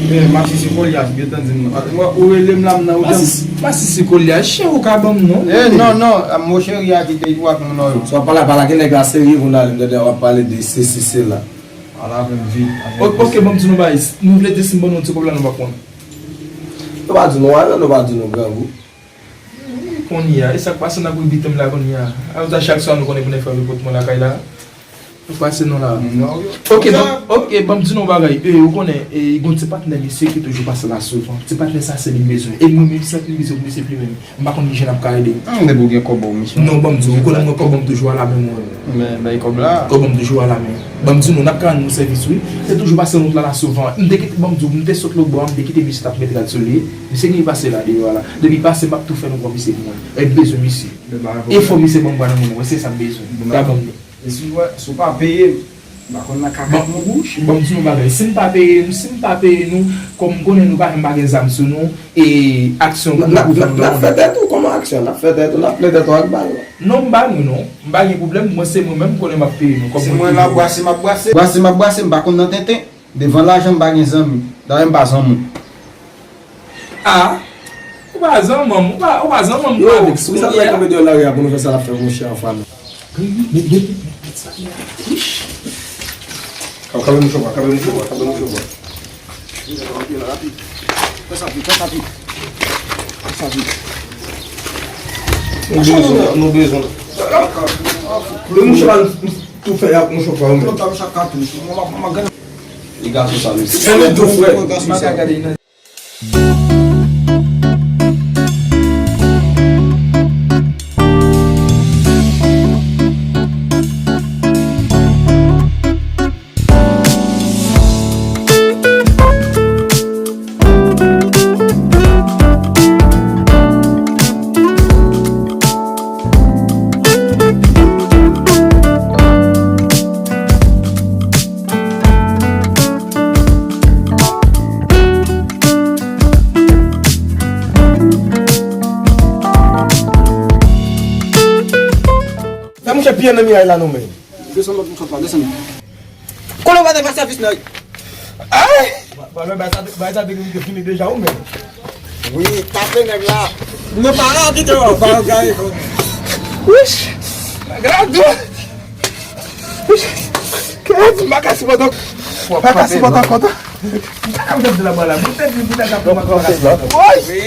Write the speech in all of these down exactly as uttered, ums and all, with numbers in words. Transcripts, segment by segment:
Men, masisi Kolyas, gentan di m non. Ou rele m la, m nan ou. Masisi, masisi Kolyas, chè ou ka ban m non. Eh, non, non, mo cheri a kite ou ak moun yo. Swa pala, pala, gen nèg la serye, moun ale, m tande w ap pale de sesi, sela. Al avè m vit. O-, oke, ban m di nou bagay. Nou vle di si m ban nou ti kòb la, nou pa konn. Nou pa di nou anyen, nou pa di nou grangou. Kounye a, e sa k pase n ap rebite m la kounye a. Apre sa, chak swa nou konnen pou nèg fè repòt mwen lakay la. Ou pase non la. Non, yo. Oke, ban, oke, ban m di nou yon bagay. E, ou konnen, e, gon ti patnè misye ki toujou pase la souvan. Ti patnè sa se li m bezwen. E mwen menm, sa ki m bezwen pou misye pi menm. M pa konn kijan n ap ka ede. Hmm, depi w gen kòb ou, misye. Non, ban m di w, ou konnen mwen kòb mwen toujou a la men mwen. Men, bay kòb la. Kòb mwen toujou a la men. Ban m di nou, n ap ka rann nou sèvis, wi. Se toujou pase wout la, la souvan. M te kite, ban m di w, m te sot lòt bò a, m te kite misye t ap met rad sou li. Misye gen pase la deyò a la. Depi pase, m ap tou fè nou pran misye pou mwen. E m bezwen misye. E fò misye ban m bwa nan men mwen, se sa m bezwen. Ka ban m li. E si w, si w pa peye m, m pa konn nan kaka m bouche. Ban m di nou bagay, si m pa peye nou, si m pa peye nou, kòm m konnen nou pa, m pa gen zam sou nou, e aksyon pou nou pran. N ap fè tèt ou, kòman aksyon? N ap fè tèt ou, n ap fè tèt ou ak bal. Non, m ba nou non. M pa gen pwoblèm, mwen se mwen menm, m konnen m ap peye nou. Kòm mwen toujou. Se mwen l ap bwase, m ap bwase. Bwase, m ap bwase, m pa konn nan tenten. Devan lajan, m pa gen zanmi. Dayè, m pa zanmi w. A, ou pa zanmi m, ou pa, ou pa zanmi m, ou avèk si sa fè tonbe deyò lari a pou nou fè sa l ap fè monchè anfan. Kanpe mouche bwa, kanpe mouche bwa, kanpe mouche bwa. Fè sa vit, fè sa vit. Fè sa vit. Nou bezwen, nou bezwen. Mouche bwa, tou fè y ap mouche bwa, ou menm. Li gason sa, mesye. Se nou tou, frè. Fè mouche piye nan miray la non, men. Desann lòt mouchwa pa, desann. Konnen w pa te fè sèvis nan. Ay! Bagay sa te, bagay sa te gen pou te fini deja, ou menm. Wi, tape nèg la. Mwen pa la kite w, pa w gaye. Wouch! Gradou! Wouch! Kèt, m pa ka sipòte. M pa ka sipòte ankò. M pa ka sipòte la, mwen la. Mwen pèdi, mwen pèdi, mwen pa ka sipòte. Woy! Wi.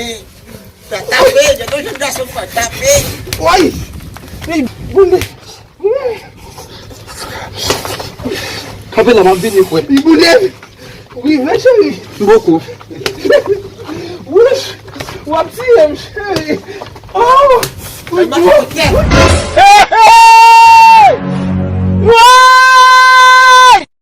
Tape, gen yon jèn gason fò, tape. Woy! Li boule. Kanpe la, m ap vini, frè. Li boule. Rive, cheri. M poko. Wouch, w ap tiye m, cheri. Oh, wi, gwo.